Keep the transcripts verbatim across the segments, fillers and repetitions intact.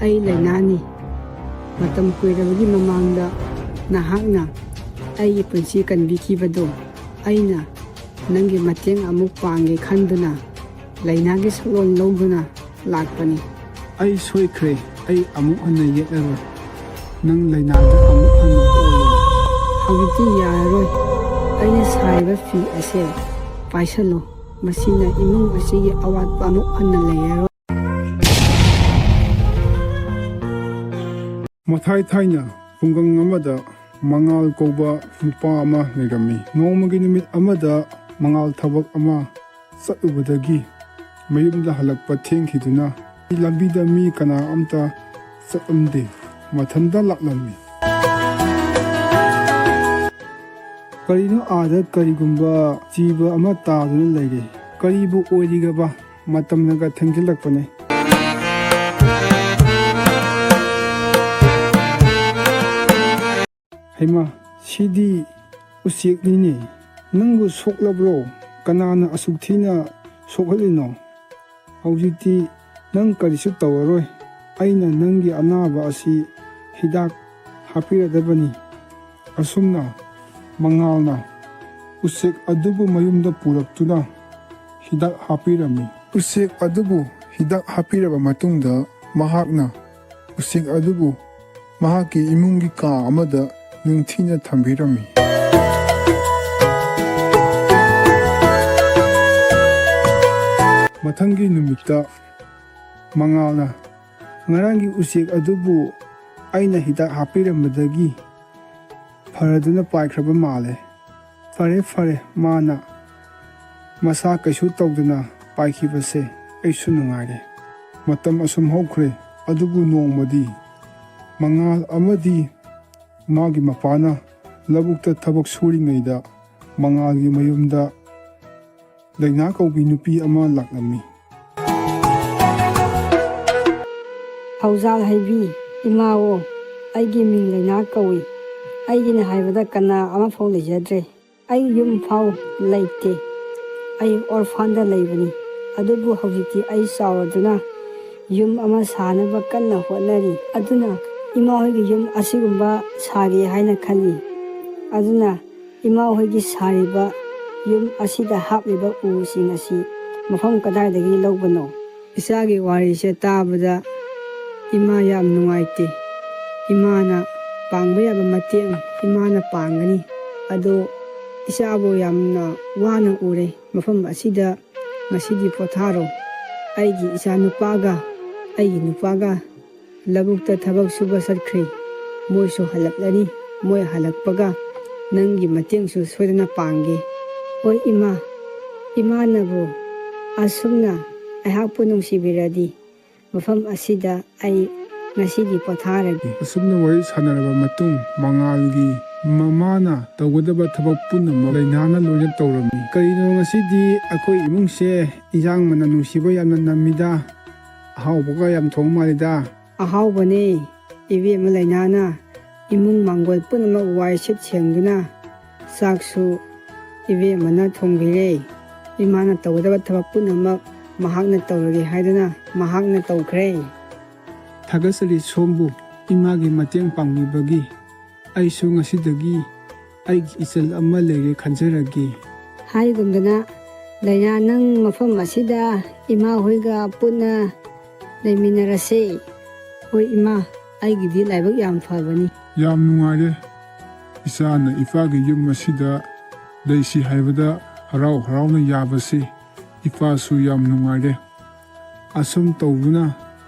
ꯑꯩ ꯂꯥꯏꯅꯥꯅꯤ꯫ ꯃꯇꯝ ꯀꯨꯏꯔꯕꯒꯤ ꯃꯃꯥꯡꯗ ꯅꯍꯥꯛꯅ ꯑꯩꯒꯤ ꯄꯨꯟꯁꯤ ꯀꯟꯕꯤꯈꯤꯕꯗꯣ ꯑꯩꯅ ꯅꯪꯒꯤ ꯃꯇꯦꯡ ꯑꯃꯨꯛ ꯄꯥꯡꯒꯦ ꯈꯟꯗꯨꯅ ꯂꯥꯏꯅꯥꯒꯤ ꯁꯛꯂꯣꯟ ꯂꯧꯗꯨꯅ ꯂꯥꯛꯄꯅꯤ꯫ ꯑꯩ ꯁꯣꯏꯈ꯭ꯔꯦ꯫ ꯑꯩ ꯑꯃꯨꯛ ꯍꯟꯅ ꯌꯦꯛꯂꯔꯣꯏ꯫ ꯅꯪ ꯂꯥꯏꯅꯥꯗ ꯑꯃꯨꯛ ꯍꯟꯅ ꯑꯣꯜꯂꯣꯏ꯫ ꯍꯧꯖꯤꯛꯇꯤ ꯌꯥꯔꯔꯣꯏ꯫ ꯑꯩꯅ ꯁꯥꯔꯤꯕ ꯐꯤ ꯑꯁꯦ ꯄꯥꯏꯁꯜꯂꯨ꯫ ꯃꯁꯤꯅ ꯏꯃꯨꯡ ꯑꯁꯤꯒꯤ ꯑꯋꯥꯠꯄ ꯑꯃꯨꯛ ꯍꯟꯅ ꯂꯩꯔꯔꯣꯏ꯫ ꯃꯊꯥꯏ ꯊꯥꯏꯅ ꯈꯨꯡꯒꯪ ꯑꯃꯗ ꯃꯉꯥꯜ ꯀꯧꯕ ꯅꯨꯄꯥ ꯑꯃ ꯂꯩꯔꯝꯃꯤ꯫ ꯅꯣꯡꯃꯒꯤ ꯅꯨꯃꯤꯠ ꯑꯃꯗ ꯃꯉꯥꯜ ꯊꯕꯛ ꯑꯃ ꯆꯠꯂꯨꯕꯗꯒꯤ ꯃꯌꯨꯝꯗ ꯍꯜꯂꯛꯄ ꯊꯦꯡꯈꯤꯗꯨꯅ ꯂꯝꯕꯤꯗ ꯃꯤ ꯀꯅꯥ ꯑꯝꯇ ꯆꯠꯂꯝꯗꯦ꯫ ꯃꯊꯟꯇ ꯂꯥꯛꯂꯝꯃꯤ꯫ ꯀꯔꯤꯅꯣ ꯑꯥꯗ ꯀꯔꯤꯒꯨꯝꯕ ꯖꯤꯕ ꯑꯃ ꯇꯥꯗꯨꯅ ꯂꯩꯔꯦ? ꯀꯔꯤꯕꯨ ꯑꯣꯏꯔꯤꯒꯕ? ꯃꯇꯝꯅꯒ ꯊꯦꯡꯖꯤꯜꯂꯛꯄꯅꯦ꯫ ꯍꯩꯃꯥ, ꯁꯤꯗꯤ ꯎꯆꯦꯛꯅꯤꯅꯦ꯫ ꯅꯪꯕꯨ ꯁꯣꯛꯂꯕ꯭ꯔꯣ? ꯀꯅꯥꯅ ꯑꯁꯨꯛ ꯊꯤꯅ ꯁꯣꯛꯍꯜꯂꯤꯅꯣ? ꯍꯧꯖꯤꯛꯇꯤ ꯅꯪ ꯀꯔꯤꯁꯨ ꯇꯧꯔꯔꯣꯏ꯫ ꯑꯩꯅ ꯅꯪꯒꯤ ꯑꯅꯥꯕ ꯑꯁꯤ ꯍꯤꯗꯥꯛ ꯍꯥꯞꯄꯤꯔꯗꯕꯅꯤ꯫ ꯑꯁꯨꯝꯅ ꯃꯉꯥꯜꯅ ꯎꯆꯦꯛ ꯑꯗꯨꯕꯨ ꯃꯌꯨꯝꯗ ꯄꯨꯔꯛꯇꯨꯅ ꯍꯤꯗꯥꯛ ꯍꯥꯞꯄꯤꯔꯝꯃꯤ꯫ ꯎꯆꯦꯛ ꯑꯗꯨꯕꯨ ꯍꯤꯗꯥꯛ ꯍꯥꯞꯄꯤꯔꯕ ꯃꯇꯨꯡꯗ ꯃꯍꯥꯛꯅ ꯎꯆꯦꯛ ꯑꯗꯨꯕꯨ ꯃꯍꯥꯛꯀꯤ ꯏꯃꯨꯡꯒꯤ ꯀꯥ ꯑꯃꯗ ꯅꯤꯡꯊꯤꯅ ꯊꯝꯕꯤꯔꯝꯃꯤ꯫ ꯃꯊꯪꯒꯤ ꯅꯨꯃꯤꯠꯇ ꯃꯉꯥꯜꯅ ꯉꯔꯥꯡꯒꯤ ꯎꯆꯦꯛ ꯑꯗꯨꯕꯨ ꯑꯩꯅ ꯍꯤꯗꯥꯛ ꯍꯥꯞꯄꯤꯔꯝꯕꯗꯒꯤ ꯐꯔꯗꯨꯅ ꯄꯥꯏꯈ꯭ꯔꯕ ꯃꯥꯜꯂꯦ꯫ ꯐꯔꯦ, ꯐꯔꯦ, ꯃꯥꯅ ꯃꯁꯥ ꯀꯩꯁꯨ ꯇꯧꯗꯅ ꯄꯥꯏꯈꯤꯕꯁꯦ ꯑꯩꯁꯨ ꯅꯨꯡꯉꯥꯏꯔꯦ꯫ ꯃꯇꯝ ꯑꯁꯨꯝ ꯍꯧꯈ꯭ꯔꯦ, ꯑꯗꯨꯕꯨ ꯅꯣꯡꯃꯗꯤ ꯃꯉꯥꯜ ꯑꯃꯗꯤ ꯃꯥꯒꯤ ꯃꯄꯥꯅ ꯂꯧꯕꯨꯛꯇ ꯊꯕꯛ ꯁꯨꯔꯤꯉꯩꯗ ꯃꯉꯥꯜꯒꯤ ꯃꯌꯨꯝꯗ ꯂꯩꯅꯥ ꯀꯧꯕꯤ ꯅꯨꯄꯤ ꯑꯃ ꯂꯥꯛꯂꯝꯃꯤ꯫ ꯐꯧꯖꯥꯜ ꯍꯩꯕꯤ, ꯏꯃꯥꯋꯣ, ꯑꯩꯒꯤ ꯃꯤꯡ ꯂꯩꯅꯥ ꯀꯧꯏ꯫ ꯑꯩꯒꯤꯅ ꯍꯥꯏꯕꯗ ꯀꯅꯥ ꯑꯃꯐꯥꯎ ꯂꯩꯖꯗ꯭ꯔꯦ꯫ ꯑꯩ ꯌꯨꯝ ꯐꯥꯎ ꯂꯩꯇꯦ꯫ ꯑꯩ ꯑꯣꯔꯐꯥꯟꯗ ꯂꯩꯕꯅꯤ꯫ ꯑꯗꯨꯕꯨ ꯍꯧꯖꯤꯛꯇꯤ ꯑꯩ ꯆꯥꯎꯔꯗꯨꯅ ꯌꯨꯝ ꯑꯃ ꯁꯥꯅꯕ ꯀꯟꯅ ꯍꯣꯠꯅꯔꯤ꯫ ꯑꯗꯨꯅ ꯏꯃꯥ ꯍꯣꯏꯒꯤ ꯌꯨꯝ ꯑꯁꯤꯒꯨꯝꯕ ꯁꯥꯒꯦ ꯍꯥꯏꯅ ꯈꯜꯂꯤ꯫ ꯑꯗꯨꯅ ꯏꯃꯥ ꯍꯣꯏꯒꯤ ꯁꯥꯔꯤꯕ ꯌꯨꯝ ꯑꯁꯤꯗ ꯍꯥꯞꯂꯤꯕ ꯎꯁꯤꯡ ꯑꯁꯤ ꯃꯐꯝ ꯀꯗꯥꯏꯗꯒꯤ ꯂꯧꯕꯅꯣ? ꯏꯆꯥꯒꯤ ꯋꯥꯔꯤꯁꯦ ꯇꯥꯕꯗ ꯏꯃꯥ ꯌꯥꯝ ꯅꯨꯡꯉꯥꯏꯇꯦ꯫ ꯏꯃꯥꯅ ꯄꯥꯡꯕ ꯌꯥꯕ ꯃꯇꯦꯡ ꯏꯃꯥꯅ ꯄꯥꯡꯒꯅꯤ꯫ ꯑꯗꯣ ꯏꯆꯥꯕꯨ ꯌꯥꯝꯅ ꯋꯥꯅ ꯎꯔꯦ꯫ ꯃꯐꯝ ꯑꯁꯤꯗ ꯉꯁꯤꯗꯤ ꯄꯣꯊꯥꯔꯣ꯫ ꯑꯩꯒꯤ ꯏꯆꯥꯅꯨꯄꯥꯒ ꯑꯩꯒꯤ ꯅꯨꯄꯥꯒ ꯂꯧꯕꯨꯛꯇ ꯊꯕꯛ ꯁꯨꯕ ꯆꯠꯈ꯭ꯔꯦ꯫ ꯃꯣꯏꯁꯨ ꯍꯜꯂꯛꯂꯅꯤ꯫ ꯃꯣꯏ ꯍꯜꯂꯛꯄꯒ ꯅꯪꯒꯤ ꯃꯇꯦꯡꯁꯨ ꯁꯣꯏꯗꯅ ꯄꯥꯡꯒꯦ꯫ ꯍꯣꯏ ꯏꯃꯥ, ꯏꯃꯥꯅꯕꯨ ꯑꯁꯨꯝꯅ ꯑꯩꯍꯥꯛꯄꯨ ꯅꯨꯡꯁꯤꯕꯤꯔꯗꯤ ꯃꯐꯝ ꯑꯁꯤꯗ ꯑꯩ ꯉꯁꯤꯗꯤ ꯄꯣꯊꯥꯔꯒꯦ꯫ ꯑꯁꯨꯝꯅ ꯋꯥꯔꯤ ꯁꯥꯟꯅꯔꯕ ꯃꯇꯨꯡ ꯃꯉꯥꯜꯒꯤ ꯃꯃꯥꯅ ꯇꯧꯒꯗꯕ ꯊꯕꯛ ꯄꯨꯝꯅꯃꯛ ꯂꯩꯅꯥꯅ ꯂꯣꯏꯅ ꯇꯧꯔꯝꯃꯤ꯫ ꯀꯔꯤꯅꯣ ꯉꯁꯤꯗꯤ ꯑꯩꯈꯣꯏ ꯏꯃꯨꯡꯁꯦ ꯏꯟꯖꯥꯡ ꯃꯅꯝ ꯅꯨꯡꯁꯤꯕ ꯌꯥꯝꯅ ꯅꯝꯃꯤꯗ? ꯑꯍꯥꯎꯕꯒ ꯌꯥꯝ ꯊꯣꯡ ꯃꯥꯜꯂꯤꯗ꯫ ꯑꯍꯥꯎꯕꯅꯦ꯫ ꯏꯕꯦꯝꯃ ꯂꯩꯅꯥꯅ ꯏꯃꯨꯡ ꯃꯥꯡꯒꯣꯜ ꯄꯨꯝꯅꯃꯛ ꯋꯥꯏ ꯁꯤꯠ ꯁꯦꯡꯗꯨꯅ ꯆꯥꯛꯁꯨ ꯏꯕꯦꯝꯃꯅ ꯊꯣꯡꯕꯤꯔꯦ꯫ ꯏꯃꯥꯅ ꯇꯧꯒꯗꯕ ꯊꯕꯛ ꯄꯨꯝꯅꯃꯛ ꯃꯍꯥꯛꯅ ꯇꯧꯔꯒꯦ ꯍꯥꯏꯗꯨꯅ ꯃꯍꯥꯛꯅ ꯇꯧꯈ꯭ꯔꯦ꯫ ꯊꯥꯒꯠꯆꯔꯤ ꯁꯣꯝꯕꯨ ꯏꯃꯥꯒꯤ ꯃꯇꯦꯡ ꯄꯥꯡꯕꯤꯕꯒꯤ꯫ ꯑꯩꯁꯨ ꯉꯁꯤꯗꯒꯤ ꯑꯩꯒꯤ ꯏꯆꯜ ꯑꯃ ꯂꯩꯔꯦ ꯈꯟꯖꯔꯒꯦ꯫ ꯍꯥꯏꯒꯨꯝꯗꯅ, ꯂꯩꯅꯥ, ꯅꯪ ꯃꯐꯝ ꯑꯁꯤꯗ ꯏꯃꯥ ꯍꯣꯏꯒ ꯄꯨꯟꯅ ꯂꯩꯃꯤꯟꯅꯔꯁꯦ꯫ ꯍꯣꯏ ꯏꯃꯥ, ꯑꯩꯒꯤꯗꯤ ꯂꯥꯏꯕꯛ ꯌꯥꯝ ꯐꯕꯅꯤ꯫ ꯌꯥꯝ ꯅꯨꯡꯉꯥꯏꯔꯦ꯫ ꯏꯆꯥꯅ ꯏꯄꯥꯒꯤ ꯌꯨꯝ ꯑꯁꯤꯗ ꯂꯩꯁꯤ ꯍꯥꯏꯕꯗ ꯍꯔꯥꯎ ꯍꯔꯥꯎꯅ ꯌꯥꯕꯁꯤ ꯏꯄꯥꯁꯨ ꯌꯥꯝ ꯅꯨꯡꯉꯥꯏꯔꯦ꯫ ꯑꯁꯨꯝ ꯇꯧꯗꯨꯅ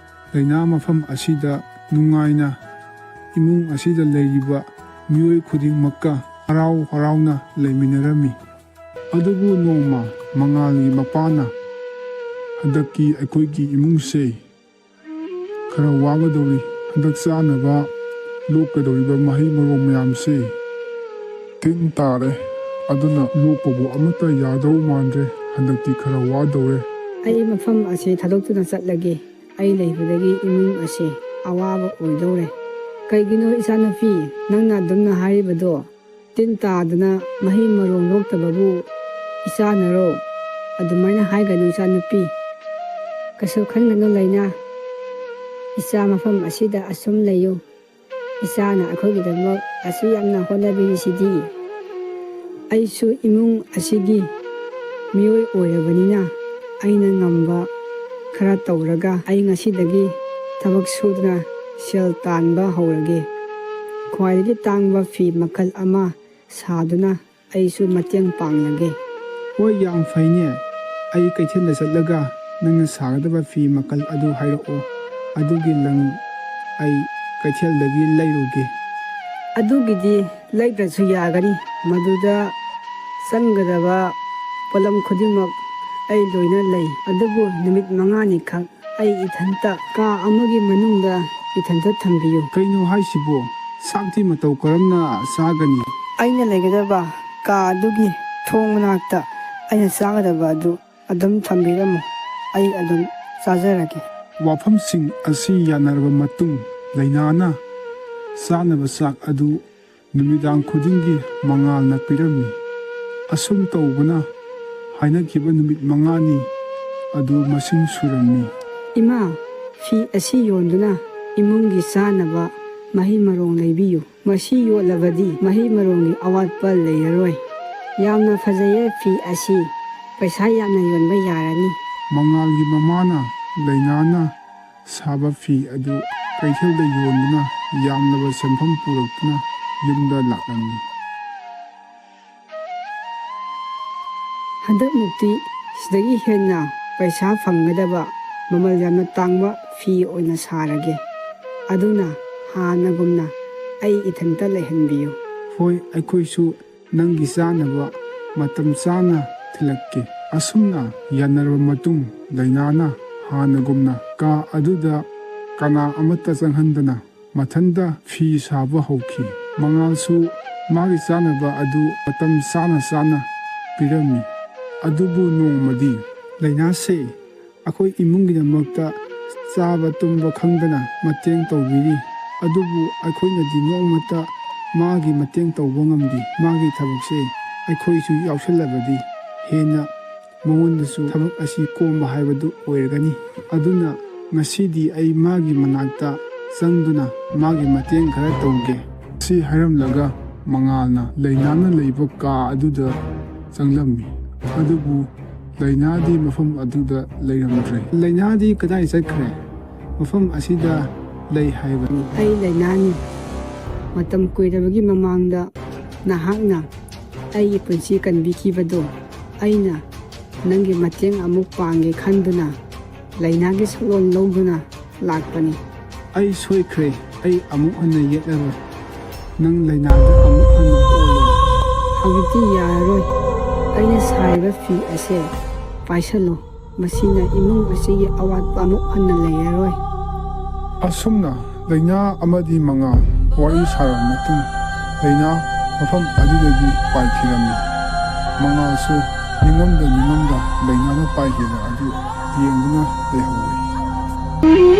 ꯂꯩꯅꯥ ꯃꯐꯝ ꯑꯁꯤꯗ ꯅꯨꯡꯉꯥꯏꯅ ꯏꯃꯨꯡ ꯑꯁꯤꯗ ꯂꯩꯔꯤꯕ ꯃꯤꯑꯣꯏ ꯈꯨꯗꯤꯡꯃꯛꯀ ꯍꯔꯥꯎ ꯍꯔꯥꯎꯅ ꯂꯩꯃꯤꯟꯅꯔꯝꯃꯤ꯫ ꯑꯗꯨꯕꯨ ꯅꯣꯡꯃ ꯃꯉꯥꯜꯒꯤ ꯃꯄꯥꯅ ꯍꯟꯗꯛꯀꯤ ꯑꯩꯈꯣꯏꯒꯤ ꯏꯃꯨꯡꯁꯦ ꯈꯔ ꯋꯥꯒꯗꯧꯔꯤ꯫ ꯍꯟꯗꯛ ꯆꯥꯅꯕ ꯂꯣꯛꯀꯗꯧꯔꯤꯕ ꯃꯍꯩ ꯃꯔꯣꯡ ꯃꯌꯥꯝꯁꯦ ꯇꯤꯟ ꯇꯥꯔꯦ꯫ ꯑꯗꯨꯅ ꯂꯣꯛꯄꯕꯨ ꯑꯃꯠꯇ ꯌꯥꯗꯧ ꯃꯥꯟꯗ꯭ꯔꯦ꯫ ꯍꯟꯗꯛꯇꯤ ꯈꯔ ꯋꯥꯗꯧꯔꯦ꯫ ꯑꯩ ꯃꯐꯝ ꯑꯁꯤ ꯊꯥꯗꯣꯛꯇꯨꯅ ꯆꯠꯂꯒꯦ꯫ ꯑꯩ ꯂꯩꯕꯗꯒꯤ ꯏꯃꯨꯡ ꯑꯁꯤ ꯑꯋꯥꯕ ꯑꯣꯏꯗꯧꯔꯦ꯫ ꯀꯩꯒꯤꯅꯣ ꯏꯆꯥꯅꯨꯄꯤ, ꯅꯪꯅ ꯑꯗꯨꯝꯅ ꯍꯥꯏꯔꯤꯕꯗꯣ? ꯇꯤꯟ ꯇꯥꯗꯅ ꯃꯍꯩ ꯃꯔꯣꯡ ꯂꯣꯛꯇꯕꯕꯨ ꯏꯆꯥꯅꯔꯣ? ꯑꯗꯨꯃꯥꯏꯅ ꯍꯥꯏꯒꯅꯨ ꯏꯆꯥꯅꯨꯄꯤ꯫ ꯀꯩꯁꯨ ꯈꯟꯒꯅꯨ ꯂꯩꯅꯥ, "ꯏꯆꯥ, ꯃꯐꯝ ꯑꯁꯤꯗ ꯑꯁꯨꯝ ꯂꯩꯌꯨ꯫ ꯏꯆꯥꯅ ꯑꯩꯈꯣꯏꯒꯤꯗꯃꯛ ꯑꯁꯨꯛ ꯌꯥꯝꯅ ꯍꯣꯠꯅꯕꯤꯔꯤꯁꯤꯗꯤ꯫ ꯑꯩꯁꯨ ꯏꯃꯨꯡ ꯑꯁꯤꯒꯤ ꯃꯤꯑꯣꯏ ꯑꯣꯏꯔꯕꯅꯤꯅ, ꯑꯩꯅ ꯉꯝꯕ ꯈꯔ ꯇꯧꯔꯒ ꯑꯩ ꯉꯁꯤꯗꯒꯤ ꯊꯕꯛ ꯁꯨꯗꯨꯅ ꯁꯦꯜ ꯇꯥꯟꯕ ꯍꯧꯔꯒꯦ꯫ ꯈ꯭ꯋꯥꯏꯗꯒꯤ ꯇꯥꯡꯕ ꯐꯤ ꯃꯈꯜ ꯑꯃ ꯁꯥꯗꯨꯅ ꯑꯩꯁꯨ ꯃꯇꯦꯡ ꯄꯥꯡꯂꯒꯦ꯫" "ꯍꯣꯏ, ꯌꯥꯝ ꯐꯩꯅꯦ꯫ ꯑꯩ ꯀꯩꯊꯦꯜꯗ ꯆꯠꯂꯒ ꯅꯪꯅ ꯁꯥꯒꯗꯕ ꯐꯤ ꯃꯈꯜ ꯑꯗꯨ ꯍꯥꯏꯔꯛꯑꯣ꯫ ꯑꯗꯨꯒꯤ ꯂꯪ ꯑꯩ ꯀꯩꯊꯦꯜꯗꯒꯤ ꯂꯩꯔꯨꯒꯦ꯫" "ꯑꯗꯨꯒꯤꯗꯤ ꯂꯩꯗ꯭ꯔꯁꯨ ꯌꯥꯒꯅꯤ꯫ ꯃꯗꯨꯗ ꯆꯪꯒꯗꯕ ꯄꯣꯠꯂꯝ ꯈꯨꯗꯤꯡꯃꯛ ꯑꯩ ꯂꯣꯏꯅ ꯂꯩ꯫ ꯑꯗꯨꯕꯨ ꯅꯨꯃꯤꯠ ꯃꯉꯥꯅꯤꯈꯛ ꯑꯩ ꯏꯊꯟꯇ ꯀꯥ ꯑꯃꯒꯤ ꯃꯅꯨꯡꯗ ꯏꯊꯟꯇ ꯊꯝꯕꯤꯌꯨ꯫" "ꯀꯩꯅꯣ ꯍꯥꯏꯁꯤꯕꯣ? ꯆꯥꯛꯇꯤ ꯃꯇꯧ ꯀꯔꯝꯅ ꯆꯥꯒꯅꯤ?" "ꯑꯩꯅ ꯂꯩꯒꯗꯕ ꯀꯥ ꯑꯗꯨꯒꯤ ꯊꯣꯡ ꯃꯅꯥꯛꯇ ꯑꯩꯅ ꯆꯥꯒꯗꯕ ꯑꯗꯨ ꯑꯗꯨꯝ ꯊꯝꯕꯤꯔꯝꯃꯨ꯫ ꯑꯩ ꯑꯗꯨꯝ ꯆꯥꯖꯔꯒꯦ꯫" ꯋꯥꯐꯝꯁꯤꯡ ꯑꯁꯤ ꯌꯥꯅꯔꯕ ꯃꯇꯨꯡ, ꯂꯩꯅꯥꯅ ꯆꯥꯅꯕ ꯆꯥꯛ ꯑꯗꯨ ꯅꯨꯃꯤꯗꯥꯡ ꯈꯨꯗꯤꯡꯒꯤ ꯃꯉꯥꯜꯅ ꯄꯤꯔꯝꯃꯤ꯫ ꯑꯁꯨꯝ ꯇꯧꯕꯅ ꯍꯥꯏꯅꯈꯤꯕ ꯅꯨꯃꯤꯠ ꯃꯉꯥꯅꯤ ꯑꯗꯨ ꯃꯁꯤꯡ ꯁꯨꯔꯝꯃꯤ꯫ "ꯏꯃꯥ, ꯐꯤ ꯑꯁꯤ ꯌꯣꯟꯗꯨꯅ ꯏꯃꯨꯡꯒꯤ ꯆꯥꯅꯕ ꯃꯍꯩ ꯃꯔꯣꯡ ꯂꯩꯕꯤꯌꯨ꯫ ꯃꯁꯤ ꯌꯣꯜꯂꯕꯗꯤ ꯃꯍꯩ ꯃꯔꯣꯡꯒꯤ ꯑꯋꯥꯠꯄ ꯂꯩꯔꯔꯣꯏ꯫ ꯌꯥꯝꯅ ꯐꯖꯩꯌꯦ ꯐꯤ ꯑꯁꯤ꯫ ꯄꯩꯁꯥ ꯌꯥꯝꯅ ꯌꯣꯟꯕ ꯌꯥꯔꯅꯤ꯫" ꯃꯉꯥꯜꯒꯤ ꯃꯃꯥꯅ ꯂꯩꯅꯥꯅ ꯁꯥꯕ ꯐꯤ ꯑꯗꯨ ꯀꯩꯊꯦꯜꯗ ꯌꯣꯟꯗꯨꯅ ꯌꯥꯝꯂꯕ ꯁꯦꯟꯐꯝ ꯄꯨꯔꯛꯇꯨꯅ ꯌꯨꯝꯗ ꯂꯥꯛꯂꯝꯃꯤ꯫ "ꯍꯟꯗꯛꯃꯨꯛꯇꯤ ꯁꯤꯗꯒꯤ ꯍꯦꯟꯅ ꯄꯩꯁꯥ ꯐꯪꯒꯗꯕ ꯃꯃꯜ ꯌꯥꯝꯅ ꯇꯥꯡꯕ ꯐꯤ ꯑꯣꯏꯅ ꯁꯥꯔꯒꯦ꯫ ꯑꯗꯨꯅ ꯍꯥꯟꯅꯒꯨꯝꯅ ꯑꯩ ꯏꯊꯟꯇ ꯂꯩꯍꯟꯕꯤꯌꯨ꯫" "ꯍꯣꯏ, ꯑꯩꯈꯣꯏꯁꯨ ꯅꯪꯒꯤ ꯆꯥꯅꯕ ꯃꯇꯝ ꯆꯥꯅ ꯊꯤꯜꯂꯛꯀꯦ꯫" ꯑꯁꯨꯝꯅ ꯌꯥꯅꯔꯕ ꯃꯇꯨꯡ, ꯂꯩꯅꯥꯅ ꯍꯥꯟꯅꯒꯨꯝꯅ ꯀꯥ ꯑꯗꯨꯗ ꯀꯅꯥ ꯑꯃꯠꯇ ꯆꯪꯍꯟꯗꯅ ꯃꯊꯟꯇ ꯐꯤ ꯁꯥꯕ ꯍꯧꯈꯤ꯫ ꯃꯉꯥꯜꯁꯨ ꯃꯥꯒꯤ ꯆꯥꯅꯕ ꯑꯗꯨ ꯃꯇꯝ ꯆꯥꯅ ꯆꯥꯅ ꯄꯤꯔꯝꯃꯤ꯫ ꯑꯗꯨꯕꯨ ꯅꯣꯡꯃꯗꯤ, "ꯂꯩꯅꯥꯁꯦ ꯑꯩꯈꯣꯏ ꯏꯃꯨꯡꯒꯤꯗꯃꯛꯇ ꯆꯥꯕ ꯇꯨꯝꯕ ꯈꯪꯗꯅ ꯃꯇꯦꯡ ꯇꯧꯕꯤꯔꯤ, ꯑꯗꯨꯕꯨ ꯑꯩꯈꯣꯏꯅꯗꯤ ꯅꯣꯡꯃꯇ ꯃꯥꯒꯤ ꯃꯇꯦꯡ ꯇꯧꯕ ꯉꯝꯗꯦ꯫ ꯃꯥꯒꯤ ꯊꯕꯛꯁꯦ ꯑꯩꯈꯣꯏꯁꯨ ꯌꯥꯎꯁꯜꯂꯕꯗꯤ ꯍꯦꯟꯅ ꯃꯉꯣꯟꯗꯁꯨ ꯊꯕꯛ ꯑꯁꯤ ꯀꯣꯝꯕ ꯍꯥꯏꯕꯗꯨ ꯑꯣꯏꯔꯒꯅꯤ꯫ ꯑꯗꯨꯅ "ꯉꯁꯤꯗꯤ ꯑꯩ ꯃꯥꯒꯤ ꯃꯅꯥꯛꯇ ꯆꯪꯗꯨꯅ ꯃꯥꯒꯤ ꯃꯇꯦꯡ ꯈꯔ ꯇꯧꯒꯦ"꯫ ꯁꯤ ꯍꯥꯏꯔꯝꯂꯒ ꯃꯉꯥꯜꯅ ꯂꯩꯅꯥꯅ ꯂꯩꯕ ꯀꯥ ꯑꯗꯨꯗ ꯆꯪꯂꯝꯃꯤ꯫ ꯑꯗꯨꯕꯨ ꯂꯩꯅꯥꯗꯤ ꯃꯐꯝ ꯑꯗꯨꯗ ꯂꯩꯔꯝꯗ꯭ꯔꯦ꯫ "ꯂꯩꯅꯥꯗꯤ ꯀꯗꯥꯏ ꯆꯠꯈ꯭ꯔꯦ? ꯃꯐꯝ ꯑꯁꯤꯗ ꯂꯩ ꯍꯥꯏꯕꯅꯤ"꯫ "ꯑꯩ ꯂꯩꯅꯥꯅꯤ꯫ ꯃꯇꯝ ꯀꯨꯏꯔꯕꯒꯤ ꯃꯃꯥꯡꯗ ꯅꯍꯥꯛꯅ ꯑꯩꯒꯤ ꯄꯨꯟꯁꯤ ꯀꯟꯕꯤꯈꯤꯕꯗꯣ, ꯑꯩꯅ ꯅꯪꯒꯤ ꯃꯇꯦꯡ ꯑꯃꯨꯛ ꯄꯥꯡꯒꯦ ꯈꯟꯗꯨꯅ ꯂꯩꯅꯥꯒꯤ ꯁꯛꯂꯣꯟ ꯂꯧꯗꯨꯅ ꯂꯥꯛꯄꯅꯤ"꯫ "ꯑꯩ ꯁꯣꯏꯈ꯭ꯔꯦ꯫ ꯑꯩ ꯑꯃꯨꯛ ꯍꯟꯅ ꯌꯦꯠꯂꯔꯣꯏ꯫ ꯅꯪ ꯂꯩꯅꯥꯗ ꯑꯃꯨꯛ ꯍꯟꯅ ꯑꯣꯜꯂꯣ"꯫ "ꯍꯧꯖꯤꯛꯇꯤ ꯌꯥꯔꯔꯣꯏ꯫ ꯑꯩꯅ ꯁꯥꯔꯤꯕ ꯐꯤ ꯑꯁꯦ ꯄꯥꯏꯁꯜꯂꯨ꯫ ꯃꯁꯤꯅ ꯏꯃꯨꯡ ꯑꯁꯤꯒꯤ ꯑꯋꯥꯠꯄ ꯑꯃꯨꯛ ꯍꯟꯅ ꯂꯩꯔꯔꯣꯏ"꯫ ꯑꯁꯨꯝꯅ ꯂꯩꯅꯥ ꯑꯃꯗꯤ ꯃꯉꯥꯜ ꯋꯥꯔꯤ ꯁꯥꯔꯕ ꯃꯇꯨꯡ, ꯂꯩꯅꯥ ꯃꯐꯝ ꯑꯗꯨꯗꯒꯤ ꯄꯥꯏꯈꯤꯔꯝꯃꯤ꯫ ꯃꯉꯥꯜꯁꯨ ꯅꯤꯡꯉꯝꯗ ꯅꯤꯡꯉꯝꯗ ꯂꯩꯅꯥꯅ ꯄꯥꯏꯈꯤꯕ ꯑꯗꯨ ꯌꯦꯡꯗꯨꯅ ꯂꯩꯍꯧꯏ꯫